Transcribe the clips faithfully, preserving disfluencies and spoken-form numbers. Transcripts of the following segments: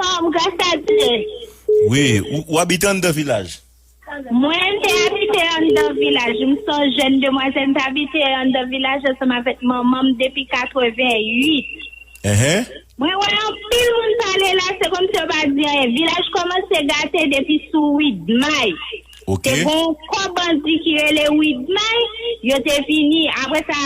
Anfòm, gras a Dye. Wi, ou, ou abite anndan vilaj? Mwen te abite anndan vilaj. M se yon jèn demwazèl, m te abite anndan vilaj ansanm avèk manman m depi katreven uit. Enhen. Mwen wè anpil moun pale la, se kòmsi yo pa di anyen. Vilaj kòmanse gate depi sou Widmay. Ok. Te gon kò bandi ki rele Widmay, yo te vini. Apre sa,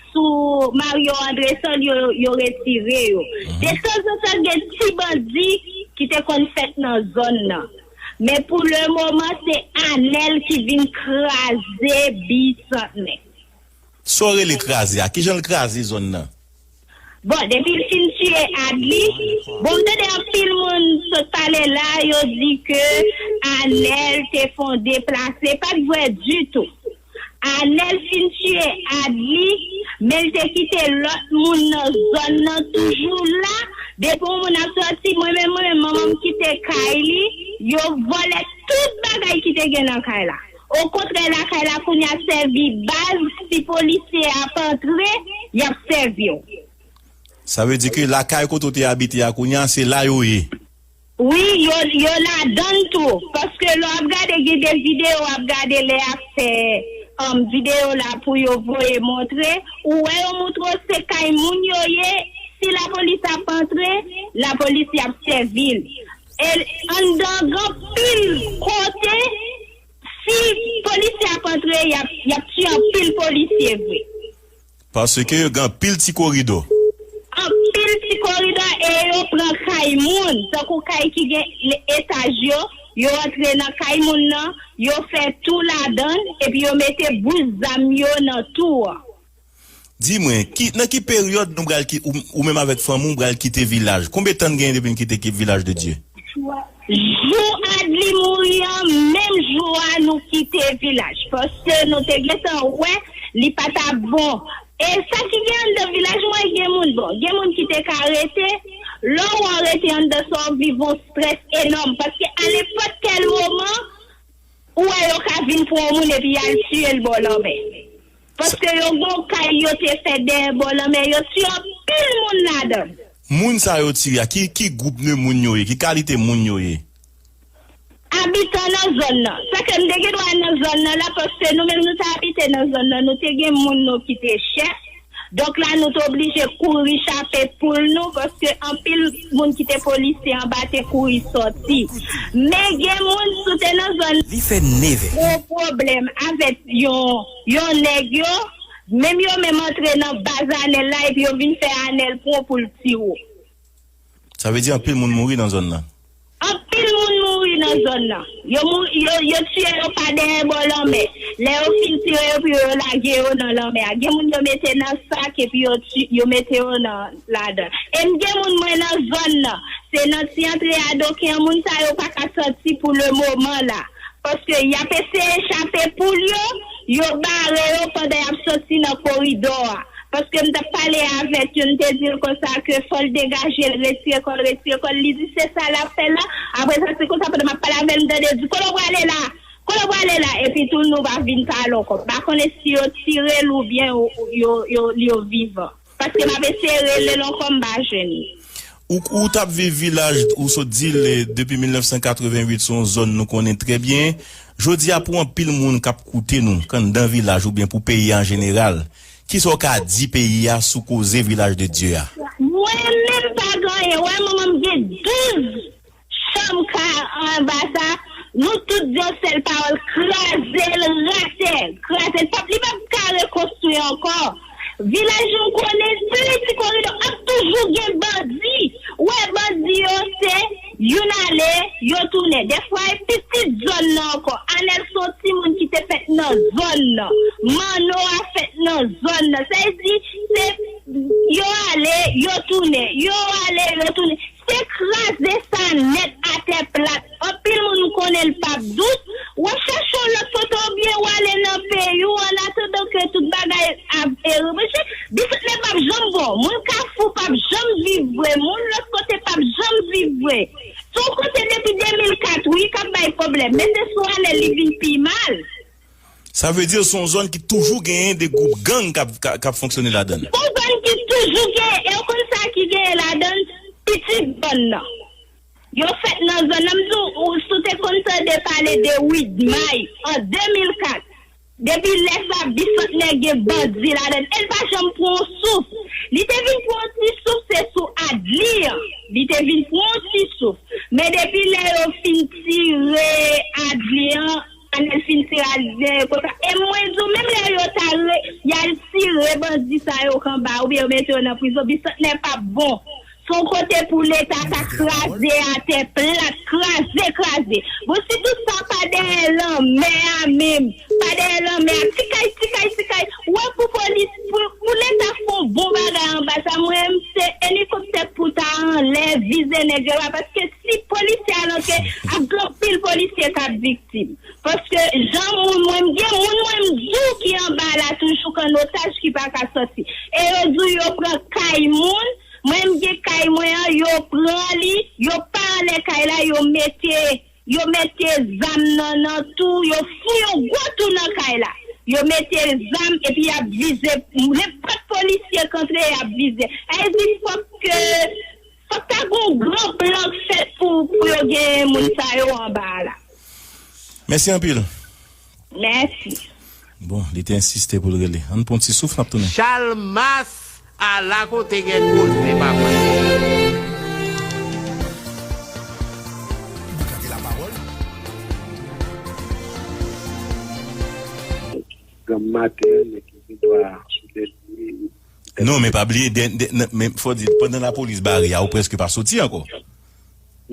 sou Mario Andresol, yo, yo retire yo. Mhm. Detanzantan, gen ti bandi ki te konn fèt nan zòn nan. Men pou le moman, se Anèl ki vin kraze Bisantnè. Sa w rele kraze a? Kijan l kraze zòn nan? Bon, depi l fin tiye Adli, bon, m tande anpil moun sot pale la, yo di ke Anèl te fè yon deplase, pa t vre ditou. Anèl fin tiye Adli, men l te kite lòt moun nan zòn nan toujou la. Depi yon moun ap sòti, mwen menm, mwen menm, manman m kite kay li, yo vòlè tout bagay ki te gen nan kay la. Okontrè, lakay la kounye a sèvi baz, si polisye ap antre, y ap sèvi w. Sa vle di ke lakay kote w te abite a kounye a, se la yo ye? Wi, yo, yo ladan l tou. Paske lè w ap gade, gen de videyo w ap gade lè y ap fè, um, videyo la pou yo voye montre. Ou wè yo montre w se kay moun yo ye. Si lapolis ap antre, lapolis y ap sèvi l. E anndan gen anpil kote, si polisye ap antre, y ap, y ap tiye anpil polisye vre. Paske yo gen anpil ti koridò. Anpil ti koridò e yo pran kay moun. Tankou kay ki gen le-, etaj yo, yo antre nan kay moun nan, yo fè tou ladan l, epi yo mete bous zam yo nan tou an. Di mwen, ki, nan ki peryòd nou pral ki, ou, ou menm avèk fanmi w pral kite vilaj? Konbyen tan n genyen depi n kite ki vilaj de Dye? Jou Adli mouri an, menm jou a nou kite vilaj. Paske nou te gentan wè li pa t ap bon. E sa ki gen anndan vilaj mwen, gen moun bon, gen moun ki te ka rete. Lè w rete anndan sa, w viv yon strès enòm. Paske a nenpòt kèl moman, ou wè yo ka vin pran yon moun epi y al tiye l bò lanmè. Paske yo gon kay yo te fè dèyè bò lanmè, yo tiye anpil moun ladan l. Moun sa yo tire a, ki, ki gwoup de moun yo ye, ki kalite moun yo ye? Abitan nan zòn nan. Sa ke m te gen dwa nan zòn nan la, paske nou menm nou te abite nan zòn nan, nou te gen moun nou ki te chèf. Donk la, nou te oblije kouri chape poul nou, paske anpil moun ki te polisye anba te kouri sòti. Men gen moun sou te nan zòn. Li fè neve. Gwo pwoblèm avèk yon, yon nèg yo, menm yo menm antre nan baz Anèl la, epi yo vin fè Anèl pran pou l tire w. Sa vle di anpil moun mouri nan zòn nan. Anpil moun mouri nan zòn nan. Yo mou-, yo, yo tiye yo pa dèyè bò lanmè. Lè yo fin tire yo, epi yo lage yo nan lanmè a. Gen moun yo mete nan sak, epi yo ti-, yo mete yo nan, ladan. E m gen moun mwen nan zòn nan. Se nan ti antre a doken an, moun sa yo pa ka sòti pou le moman la. Paske y ap eseye chape poul yo, yo bare yo pandan y ap sòti nan koridò a. Paske m t ap pale avèk youn, m te di l konsa ke fò l degaje l, retire kò l, retire kò l. Li di se sa l ap fè la. Apre sa, se konsa pandan m ap pale avè l, m tande l di, "Kote w prale la? Kote w prale la?" Epi tou, nou pa vin pale ankò. M pa konnen si yo tire l oubyen yo, yo, yo, yo vivan. Paske m ap eseye rele l ankò, m pa jwenn li. Ou, ou t ap viv vilaj, ou sot di l, e, depi mil nèf san katreven uit, se yon zòn nou konnen trè byen. Jodi a, pou anpil moun k ap koute nou, k anndan vilaj oubyen pou peyi a an jeneral, kisa w ka di peyi a sou koze Vilaj de Dye a? Mwen menm pa gen anyen. Wè, manman m gen douz chanm ka anba sa, nou tout di yon sèl pawòl, kraze l atè, kraze l. Pap, li p ap ka rekonstwi ankò. Vilaj nou konnen, se ti koridò, ap toujou gen bandi. Ou wè bandi yo, se youn ale, yo tounen. Dèfwa, e pitit zòn nan ankò. Anèl se yon timoun ki te fèt nan zòn nan. Manno a fèt nan zòn nan. Sa vle di, se yo ale, yo tounen. Yo ale, yo tounen. Se kraze sa nèt atè plat. Anpil moun konnen l p ap dous. W ap chèche yon lòt kote oubyen w ale nan peyi w, an atandan ke tout bagay ap, e, remeche. Bisantnè p ap janm bon. Moun Kafou p ap janm viv vre. Moun lòt kote p ap janm viv vre. Se yon kote depi de mil kat, wi, k ap bay pwoblèm. Men se sou Anèl li vin pi mal. Sa vle di se yon zòn ki toujou genyen de gwoup gang k ap, k ap, k ap fonksyone ladan l. Se yon zòn ki toujou genyen, e w konn sa ki genyen ladan l, pitit zòn nan. Yo fèt nan zòn nan. M di w, si w te konn tande pale de Widmay an de mil kat, depi lè sa, Bisantnè gen bandi ladan l. E l pa janm pran yon souf. Li te vin pran yon ti souf, se sou Adli an. Li te vin pran yon ti souf. Men depi lè yo fin tire Adli an, Anèl fin tire Adli an, e konsa. E mwen di w, menm lè yo ta re, y al tire bandi sa yo k anba, oubyen yo mete yo nan prizon, Bisantnè p ap bon. Se yon kote pou Leta ta kraze atè plat, kraze, kraze. Bon, si tout sa pa dèyè lanmè a menm, pa dèyè lanmè a, ti kay, ti kay, ti kay. Ou wè pou polis, pou, pou Leta fè yon bon bagay anba sa, mwen menm, se elikoptè pou ta anlè, vize nèg yo la, paske si polisye al antre, ap gen anpil polisye k ap viktim. Paske jan moun, mwen, m gen moun, mwen, m di w ki anba la toujou k an otaj ki pa ka sòti. E yo di w yo pran kay moun, mwen, m gen kay mwen an, yo pran li, yo pa anlè kay la, yo mete, yo mete zam nan, nan tou, yo fou yon gwo tou nan kay la. Yo mete zam epi y ap vize nenpòt polisye k antre, y ap vize. Sa vle di fòk ke, fòk ta gen yon gran plan k fèt pou, pou yo gen moun sa yo anba a la. Mèsi anpil. Mèsi. Bon, li te ensiste pou l rele. Ann pran ti souf, n ap tounen. Chalmas, ala kote gen koze, papa. Granm maten, nèg yo gen dwa sou tèt li. Non, men pa bliye, dè- dè- nan- men fò di, pandan lapolis bare a, ou prèske pa soti ankò.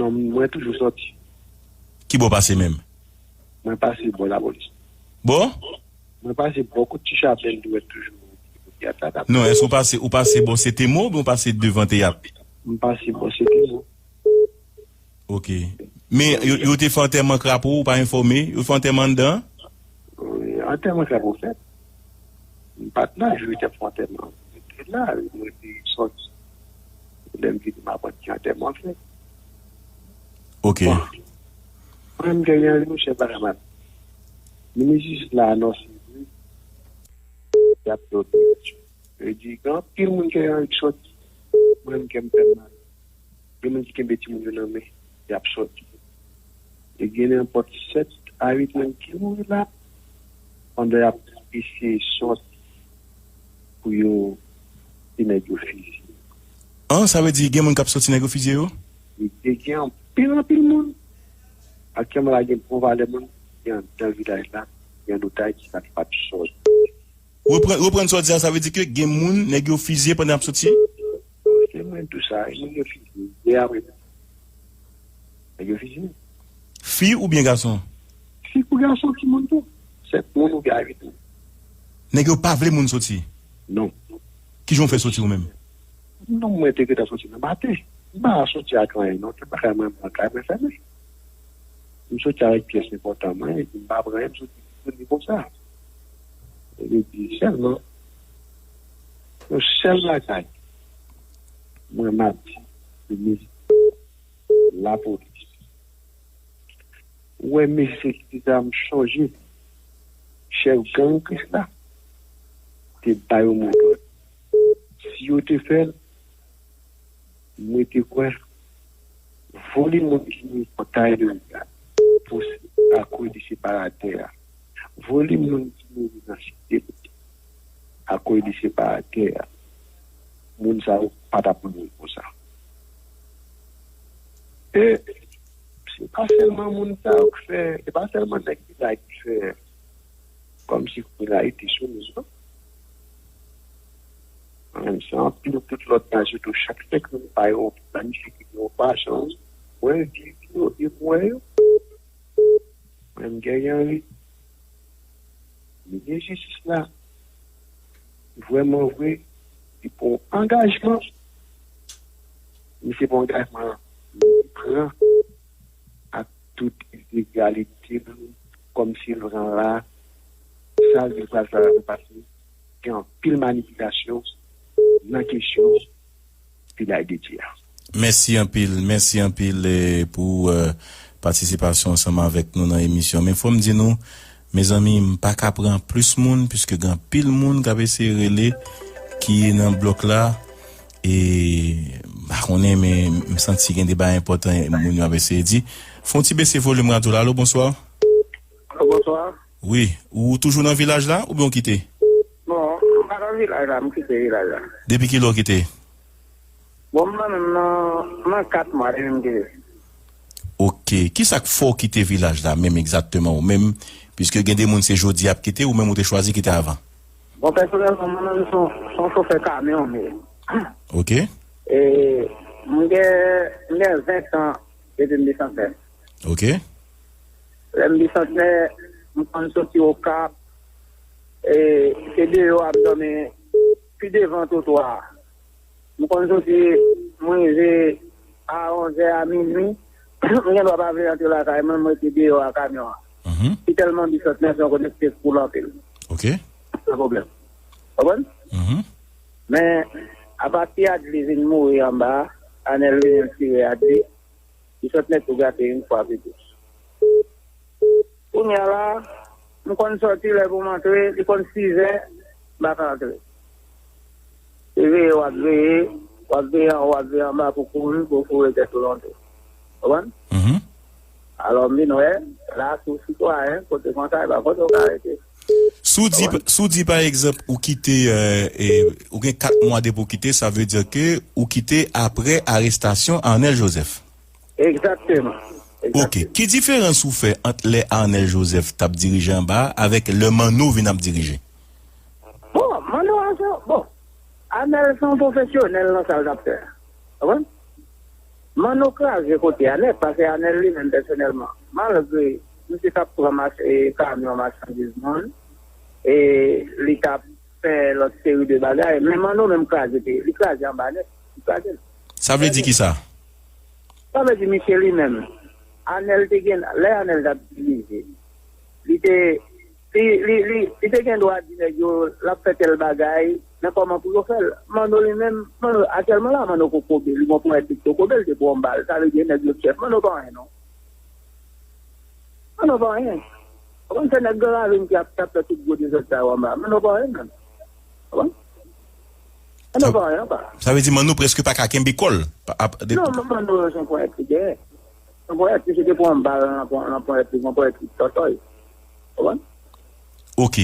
Non, mwen toujou sòti. Ki bò w pase menm? Mwen pase bò lapolis. Bò? Mwen pase bò kot ti chapèl dwèt toujou. Teyat la t ap Non, èske ou pase, ou pase bò Setemo oubyen ou pase devan teyat? M pase bò Setemo. Ok. Men yo, yo te fè antèman krapo, ou pa enfòme? Yo fè antèman anndan? Wi, antèman krapo fèt. M pa t la, yo te fè antèman. Mwen te la, mwen te sòti. Lè m vini, m aprann ke antèman fèt. Ok. Bon. Mwen, m genyen yon chèf bagay mal. Minis jistis la anonse, wi. Y ap fè operasyon. Yo di, gen anpil moun ki annik sòti. Mwen, m kè m fè m mal. Gen moun ki kenbe timoun yo nan men, y ap sòti. E gen nenpòt sèt a uit moun ki mouri la, pandan y ap eseye sòti pou yo ti nèg yo fizye. An, sa vle di gen moun k ap sòti nèg yo fizye yo? Wi, e gen anpil, anpil moun. Aktyèlman la, gen bon valè moun ki anndan vilaj la, ki an otaj, ki pa kapab sòti. Reprann, reprann sa w di a, sa vle di ke gen moun, nèg yo fizye pandan y ap soti? Se mwen tou sa, moun yo fizye, yè aprè midi. Nèg yo fizye. Fi oubyen gason? Fi kou gason, timoun tou. Sèt moun oubyen a uit moun. Nèg yo pa vle moun soti? Non. Kijan w fè soti ou menm? Non, mwen te gentan soti nan maten. M pa soti ak anyen, non. Tout bagay mwen, mwen kay mwen fèmen. M soti avèk pyès enpòtan mwen, epi m pa pran anyen, m soti sou nivo sa. Epi sèlman, yon sèl bagay, mwen m ap di, se minis lapolis. Ou wè, mesye ki te ta m chonje, chèf gang Krisla, te ba yo mo dòd. Si yo te fè l, mwen te kwè, volim moun ki mouri nan Tayloya pou akoz de separatè a, volim moun ki mouri nan Site akoz de separatè a, moun sa yo pa t ap mouri konsa. E se pa sèlman moun sa yo k fè, se pa sèlman nèg ki la ki fè kòmsi kriminalite sou nou, non. Menm si anpil tout lòt nasyon tou, chak senk minit pa yo planifye yon opasyon, mwen viv yo e m wè yo. Mwen m genyen ri. Minis jistis la, vrèman vre, li pran yon angajman. Men se pa yon angajman li pran ak tout entegralite l, kòmsi l pran la, sa l di l pral fè la, paske gen anpil manipilasyon nan kesyon vilaj de Dye a. Mèsi anpil, mèsi anpil eh, pou eh, patisipasyon ansanm avèk nou nan emisyon. Men fò m di nou, mezanmi, m pa ka pran plis moun, piske gen anpil moun k ap eseye rele ki nan blòk la. E m pa konnen, men m santi gen de bagay enpòtan moun yo ap eseye di. Fè yon ti bese volim radyo la. Alo, bonswa. Alo, bonswa. Wi, ou toujou nan vilaj la oubyen ou kite? Bon, m pa nan vilaj la, m kite vilaj la. Depi kilè w kite? Bon, mwen menm nan, nan kat mwa depi m kite. Ok. Kisa k fè w kite vilaj la menm egzakteman ou menm? Piske gen de moun se jodi y ap kite, ou menm ou te chwazi kite avan. Bon, pèsonèlman, mwen menm se yon, se yon chofè kamyon m ye. Ok. E m gen, m gen ven tan depi m desantnè. Ok. Lè m desantnè, m konn soti Okap, e, se deyò ap dòmi pi devan twotwa a. M konn soti, m rive a onzè a minui, m gen dwa pa vle rantre lakay mwen, m rete deyò a kamyon an. Mhm. Si tèlman bisantnè se yon kote ki te koule anpil. Ok. San pwoblèm. Konprann? Mhm. Men, apati Adli vin mouri anba a, Anèl vini l tire Adli, bisantnè tou gate yon fwa pi plis. Kounye a la, m konn sòti lè pou m antre, li konn sizè, m pa ka antre. Se veye w ap veye, w ap veye anwo, w ap veye anba pou kouri, pou foure tèt ou lonje. Konprann? Mhm. Alò, m vin wè, la, sou sitwayen, kote konsa, e pa kote w ka rete. Si w di, si w di, pa egzanp, ou kite, euh, e, ou gen kat mwa depi w kite, sa vle di ke ou kite apre arestasyon Arnel Joseph. Egzakteman. Ok. Egzakteman. Ki diferans ou fè ant lè Arnel Joseph t ap dirije anba a avèk lè Manno vin ap dirije? Bon, Manno a se, bon, Arnel se yon pwofesyonèl nan sa l t ap fè a. Konprann? Manno kraze kote a nèt, paske Arnel li menm pèsonèlman, malgre misye t ap pran mach-, e, kamyon machandiz moun, e li t ap fè lòt seri de bagay, men Manno menm kraze peyi, li kraze anba nèt, li kraze l. Sa vle di kisa? Sa vle di misye li menm, Anèl te gen, lè Anèl t ap dirije, li te, li, li, li, li te gen dwa di nèg yo l ap fè tèl bagay, men kòman pou yo fè l. Manno li menm, Manno, aktyèlman la, Manno kokobe, li gon ponyèt li kokobe, l te pran yon bal, sa vle di nèg yo chèf, Manno pa anyen non. Manno pa anyen. Ou konn se nèg Gran Ravin ki ap, ki ap fè tout gwo dezòd sa yo anba. Manno pa anyen menm. Ou konprann? Manno pa anyen anba. Sa vle di Manno prèske pa ka kenbe kò l. Pa, ap, de... Non, men Manno se yon ponyèt li genyen. Se yon ponyèt li, se te pran bal nan pon-, nan ponyèt li, yon ponyèt li tòtòy. Ou konprann? Ok.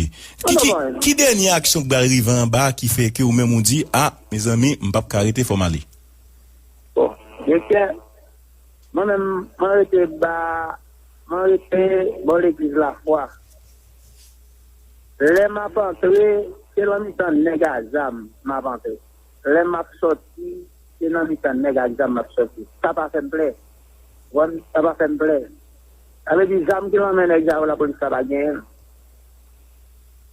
Ki, ki, ki dènye aksyon k pral rive anba ki fè ke ou menm ou di, a, mezanmi, m p ap ka rete, fò m ale? Bon, direktè, mwen menm, mwen rete ba, mwen rete bò legliz Lafwa. Lè m ap antre, se nan mitan nèg a zam m ap antre. Lè m ap sòti, se nan mitan nèg ak zam m ap sòti. Sa pa fè m plè. Ou konprann? Sa pa fè m plè. Sa vle di zam ki nan men nèg sa yo, lapolis la pa genyen l.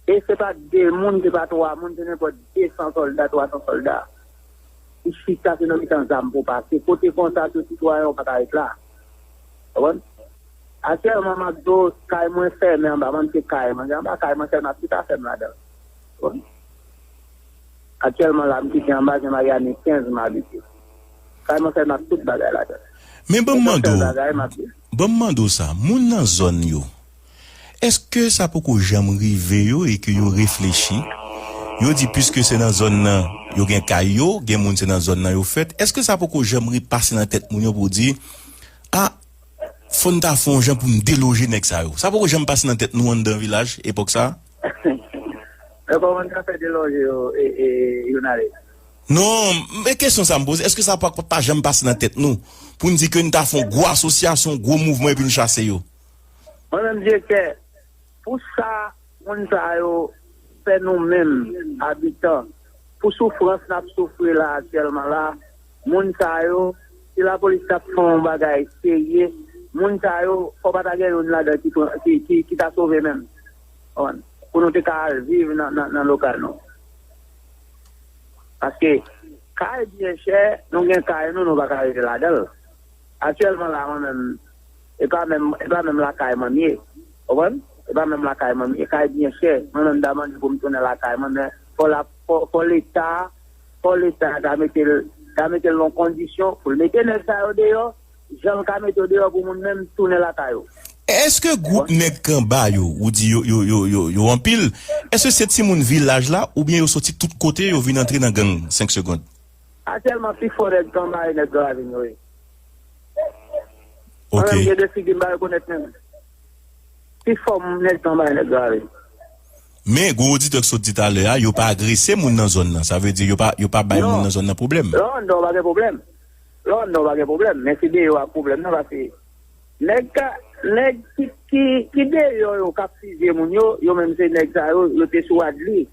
E se pa de moun, se pa twa moun, se nenpòt de san sòlda, twa san sòlda. Isit la, se nan mitan zam pou pase. Kote konsa, tout sitwayen ou pa ka ret la. Ou konprann? Aktyèlman, m ap di w, kay mwen fèmen anba, mwen se kay mwen, anba kay mwen sèlman, tout afè m ladan l. Ou konprann? Aktyèlman la, m kite anba, se Maryani kenz m abite. Kay mwen fèmen ak tout bagay ladan l. Men ban m mande w, ban m mande w sa, moun nan zòn yo, èske sa poko janm rive yo e ke yo reflechi, yo di, piske se nan zòn nan yo gen kay yo, gen moun se nan zòn nan yo fèt, èske sa poko janm ri-, pase nan tèt moun yo pou di, a, fò n ta fè yon jan pou n deloje nèg sa yo? Sa poko janm pase nan tèt nou anndan vilaj, epòk sa a? Men kòman n ka fè deloje yo, e, e, youn ale? Non, men kesyon sa m poze, èske sa pa, pa janm pase nan tèt nou pou n di ke n ta fè yon gwo asosyasyon, gwo mouvman epi n chase yo? Mwen menm, direktè, pou sa moun sa yo fè nou menm, abitan, pou soufrans n ap soufri la aktyèlman la, moun sa yo, si lapolis t ap fè yon bagay serye, moun sa yo, fò pa ta gen youn ladan ki pran, ki, ki, ki ta sove menm. Konprann? Pou nou te ka al viv nan, nan, nan lokal nou. Paske kay byen chè, nou gen kay nou, nou pa ka rete ladan l. Aktyèlman la, mwen menm, e pa menm, e pa menm lakay mwen m ye. Ou konprann? E pa menm lakay mwen m ye, kay byen chè. Mwen menm, m ta mande pou m tounen lakay mwen, men fò la, fò, fò Leta, fò Leta ta mete l, ta mete l nan kondisyon pou l mete nèg sa yo deyò, jan l ka mete yo deyò pou moun menm tounen lakay yo. Èske gwoup nèg k anba yo, ou di yo, yo, yo, yo, yo anpil, èske se timoun vilaj la, oubyen yo soti tout kote, yo vin antre nan gang senk segonn? Aktyèlman, pi fò nèg k anba e nèg Gran Ravin yo ye. Mwen menm, gen de figi m pa rekonèt menm. Pi fò nèg k anba e nèg Gran Ravin. Men, gwo oditè k sot di talè a, yo pa agrese moun nan zòn nan. Sa vle di, yo pa, yo pa bay moun nan zòn nan pwoblèm. Lè w anndan, w pa gen pwoblèm. Lè w anndan, w pa gen pwoblèm. Men se deyò a k pwoblèm nan, paske nèg ka, nèg ki, ki, ki deyò yo k ap fizye moun yo, yo menm se nèg sa yo, yo te sou Adli.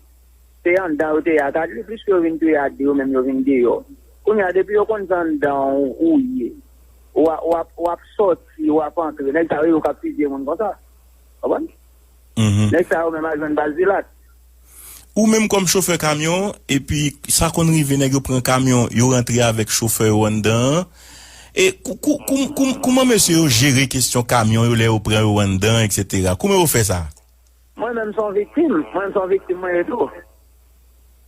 Se anndan yo te ye ak Adli, pliske yo vin touye Adli, yo menm yo vin deyò. Kounye a, depi yo konn se anndan w ou ye, w a, w ap, w ap sòti, w ap antre. Nèg sa yo, yo k ap fizye moun konsa. Konprann? Nèg sa yo menm al jwenn baz Vilat. Ou menm kòm chofè kamyon, epi sa konn rive nèg yo pran kamyon, yo rantre avèk chofè yo anndan an. E kou-, kou-, kou-, kou-, kouman mesye yo jere kesyon kamyon yo lè yo pran yo anndan, etsetera? Kouman yo fè sa? Mwen menm se yon viktim, mwen menm se yon viktim mwen ye tou.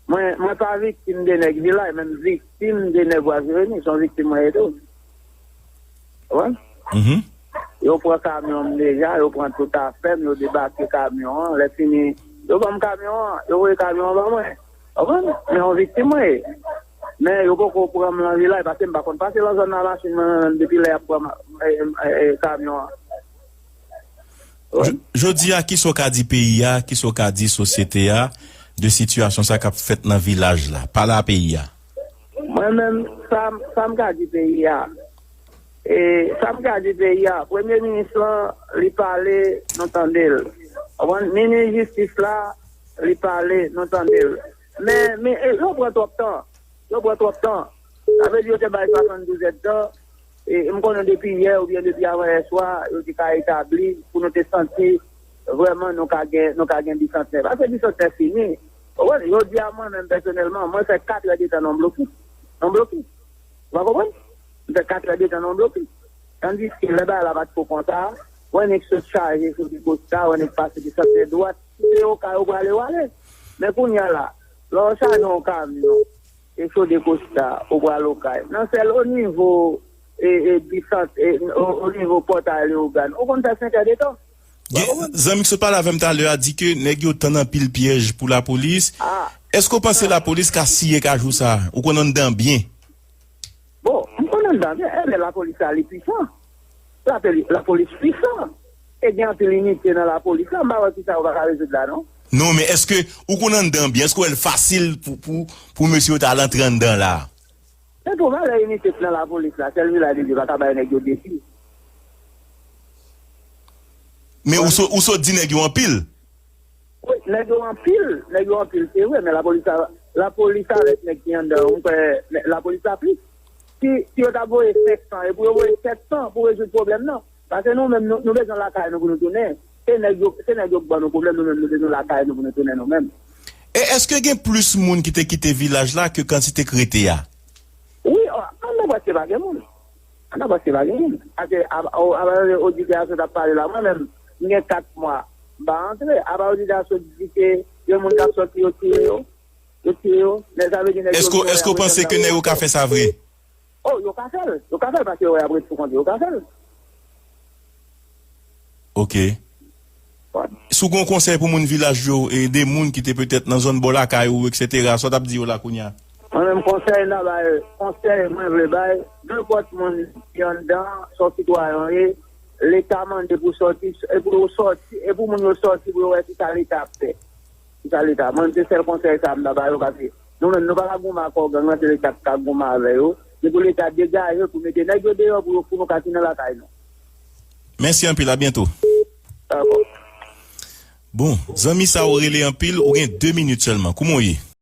Mwen, mwen pa viktim de nèg Vilaj, men m viktim de nèg Bwazeveni, se yon viktim mwen ye tou. Ou konprann? Yo pran kamyon m deja, yo pran tout afè m, yo debake kamyon an. Lè fini, yo ban m kamyon an, yo voye kamyon an ban mwen. Ou konprann? Men yon viktim mwen ye. Men yo poko pran m nan Vilaj, paske m pa konn pase nan zòn nan machin mwen menm depi lè y ap pran ma-, e, e, e, kamyon an. Wi. J-, jodi a, kisa w ka di peyi a, kisa w ka di sosyete a de sitiyasyon sa k ap fèt nan Vilaj la? Pale a peyi a. Mwen menm, sa, sa m ka di peyi a, e, sa m ka di peyi a, premye minis lan, li pale, nou tande l. Ou konprann? Minis jistis la, li pale, nou tande l. Men, men, e, yo pran twòp tan. Yo pran twòp tan. Sa vle di yo te bay swasanndouz èdtan. E, m konnen depi yè oubyen depi avan yè swa, yo te ka etabli pou nou te santi vrèman nou ka gen, nou ka gen bisantnè. Paske bisantnè fini. Ou konprann? Jodi a, mwen menm pèsonèlman, mwen fè katrè de tan nan yon blokis. Nan yon blokis. Ou pa konprann? M fè katrè de tan nan yon blokis. Tandiske lè bagay la pa t ko konsa, wè nèg sot chaje sou Kosta, wè nèg pase bisantnè dwat. Si se Okay ou prale, ou ale. Men kounye a la, lè w chaje yon kamyon, e Chode Kosta, ou pral Okay. Nan sèl o nivo, e, e, Bisant, e, o, o nivo Pòtay Leyogàn, ou konn fè senk èdtan. Gen zanmi ki sot pale avè m talè a di ke nèg yo tann anpil pyèj pou lapolis. Èske w panse lapolis ka siye kajou sa? Ou konn anndan byen. Bon, m konn anndan byen, e, men lapolis la, li pwisan. Lapolis, lapolis pwisan. E gen anpil inite nan lapolis la, m pa wè kisa yo pa ka rezoud la, non. Non, men èske ou konn anndan byen? Èske w wè l fasil pou, pou, pou mesye yo ta al antre anndan la? Men pou valè inite k nan lapolis la, sèl Vilaj de Dye pa ka bay nèg yo defi. Men ou so-, ou sot di nèg yo anpil. Wi, nèg yo anpil, nèg yo anpil, se vre, men lapolis la, lapolis avèk nèg ki anndan, ou kwè, nè-, lapolis la plis. Si, si yo ta voye senk san, e pou yo voye sèt san pou rezoud pwoblèm nan. Paske nou menm, nou, nou bezwen lakay nou pou nou tounen. Se nèg yo, se nèg yo k ban nou pwoblèm, nou menm, nou bezwen lakay nou pou nou tounen nou menm. E èske gen plis moun ki te kite Vilaj la ke kantite k rete a? Wi, o, anndan prèske pa gen moun. Anndan prèske pa gen moun. Paske, a, o, a, oditè a sot ap pale la, mwen menm, m gen kat mwa, m pa antre. Apa oditè a sot di ke gen moun k ap sòti, yo tiye yo. Yo tiye yo. Men sa vle di nèg yo vin wè y ap rete anndan. Èske w panse ke nèg yo ka fè sa vre? O, yo ka fè l. Yo ka fè l paske yo wè y ap rete sou kont yo. Yo ka fè l. Ok. Si w gen yon konsèy pou moun Vilaj yo, e de moun ki te petèt nan zòn bò lakay ou, etsetera, sa w t ap di yo la kounye a? Mwen menm konsèy m ta bay, konsèy mwen vle bay, nenpòt moun ki anndan, se yon sitwayen w ye, Leta mande pou sòti, e pou yo sòti, e pou moun yo sòti, pou yo wè kisa Leta ap fè. Kisa Leta? Mwen, se sèl konsèy sa a m ta ba yo, paske nou menm, nou pa ka goumen ak kò gang nan, se Leta k ka goumen avè yo. Se pou Leta degaje pou mete nèg yo deyò pou yo, pou nou ka tounen lakay nou. Mèsi anpil, a byento. Dakò. Bon, zanmi sa ou rele anpil, ou gen de minit sèlman. Kouman w ye?